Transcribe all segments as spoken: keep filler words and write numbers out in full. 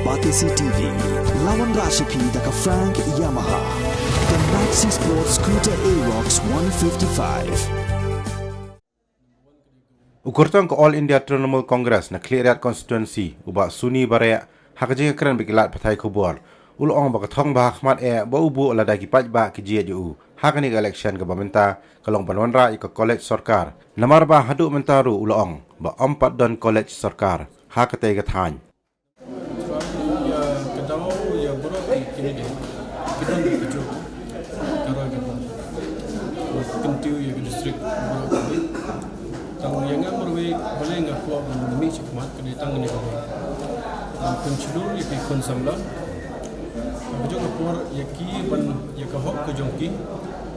Batesi T V, lawan Rashipi da ka Frank Yamaha. The Maxi Sports Scooter Aerox one fifty-five. U kyrtong ka All India Trinamool Congress na Khliehriat Constituency, u Bah Suni Bareh, ha ka jingkren bad ki lad pathai khubor, u la ong ba ka thong ba ha khmat eh ba u buh lada ki paidbah ki jied ïa u ha kane ka election kaba mynta ka long ban wanrah ïa ka college sorkar. Namar ba haduh mynta ruh u la ong ba ym pat don college sorkar ha katei ka thaiñ. Ïa ka daw ïa baroh ki candidate ki don ka jong ka roi ka par. Kyntiew ïa ka district baroh ki. Tang ïa nga marwei balei nga kwah ban mih shakhmat ka dei tang kane kawei. Ban pynshlur ïa ki khun samla. Ka jong ka por ïa ki ban ïa ka hok ka jong ki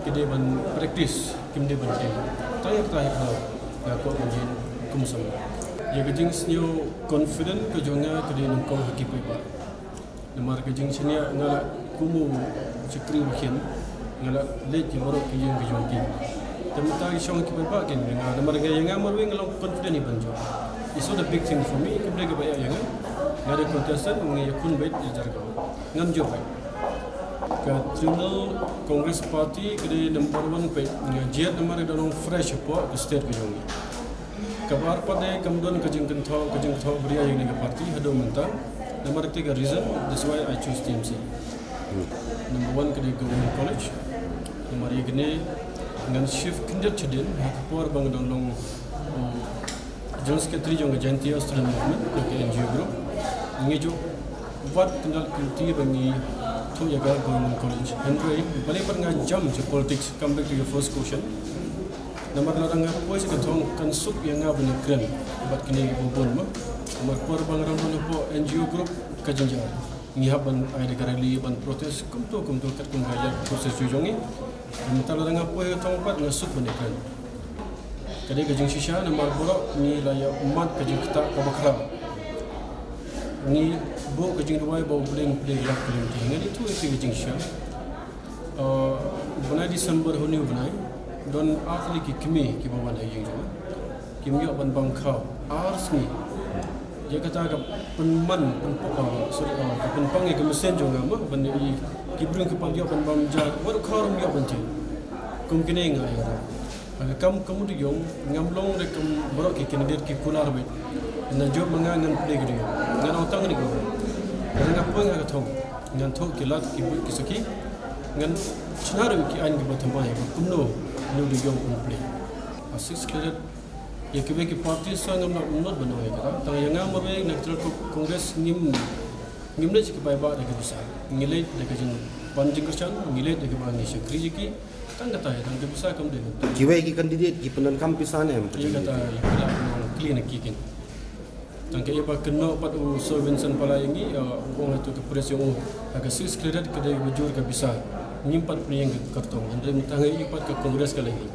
ki dei ban practice. Kim dei ban tei. Tang ïa kata hi ka nga kwah ban ïeng kum samla. Ïa ka jingsngew confident ka jong nga ka dei nyngkong ha ki paidbah. Namar ka jingshaniah nga la kum u shakri ba khian nga la leit ïa baroh ki ïing ki jong ki. Te mynta ki shong ha ki paidbah kin ïa nga namar nga ïa nga marwei nga long confident hi ban jop. It's not a big thing for me, kim dei kaba ïa ïa nga. Nga dei contestant, nga ïakhun beit ïa Jyrgaon. Ngan jop beit. Ka Trinamool Congress Party ka dei number one peit, nga jied namar ka da long fresh hapoh ka state ka jong ngi. Kaba ar pat de kam don ka jingkynthoh, ka jingkynthoh bria ïa kane ka party haduh mynta. Namar kata ka reason, that's why I choose T M C. Number one ka dei Government College. Namar ïa kane ngan shift khyndiat shadien ha ka por ba nga dang long, um, General Secretary jong ka Jaintia Student Movement, ka N G O group. Ngi ju wad kyndiat kynti ba ngi thoh ïa ka Government College. Hynrei balei pat nga jump sha politics, come back to your first question. Namar lada nga poi sha ka thong kan suk ïa nga ban ïakren bad kine kiba bun ma. Namar por ba nga dang don hapoh N G O group ka jynjar. Ngi hap ban ai da ka rally ban protest kumto kumto katkum ka ïa ka protest jong ngi. Mynta lada nga poi sha ka thong pat nga suk ban ïakren. Ka dei ka jingshisha namar baroh ngi la ïa mad ka jingktah kaba khraw. Ngi buh ka jingduwai ba U Blei un plie ïa ka lynti. Ngan ïathuh ïa ka jingshisha. Uh, u bnai December hynñiew bnai don ar tylli ki kmie kiba wan ha ïing jong nga. Kim ïoh ban bam khaw ar sngi. Ïa kata ka pynman, pynpok, uh, sorry, uh, ka pynpang ïa ka mynsiem jong nga ma ban ïa ki briew kiba ïoh ban bam ja wat u khaw ruh ym ïoh ban thied. Kum kine nga ïa. Ha ka kam ka mut ïong ngam long re kam baroh ki candidate ki kular beit. Na jop ma nga ngan plie ka dei. Ngan ong tang ni ko. Ngan poi ha ka thong. Ngan thoh ki lad ki buit ki sakhi. Ngan shna ruh ki aiñ kiba thymmai ba kumno nu dei ïong un plie. Ha six candidate ïa kiwei ki party sa ngam lah ban ong ïa kata. Tang ïa nga marwei na Trinamool Congress ngim, ngim leit sha ki paidbah da ki pisa. Ngi leit da ka jing, ban jingkyrshan, ngi leit da kaba ngi shakri ïa ki. Tang kata ïa, tang ka pisa kam dei. Kiwei ki candidate ki pyndonkam pisa ne em? Ïa kata ïa, ki la ong clear na ki kin. Tang ka ïa ba kynnoh pat u Sir Vincent Pala ïa ngi, ïa, u ong ïa tu ka press ïa u. Ha ka six candidate ka dei ba jur ka pisa. Ngim pat pynïeng ka kyrtong. Hynrei mynta nga ïa pat ka Congress ka la ïeng.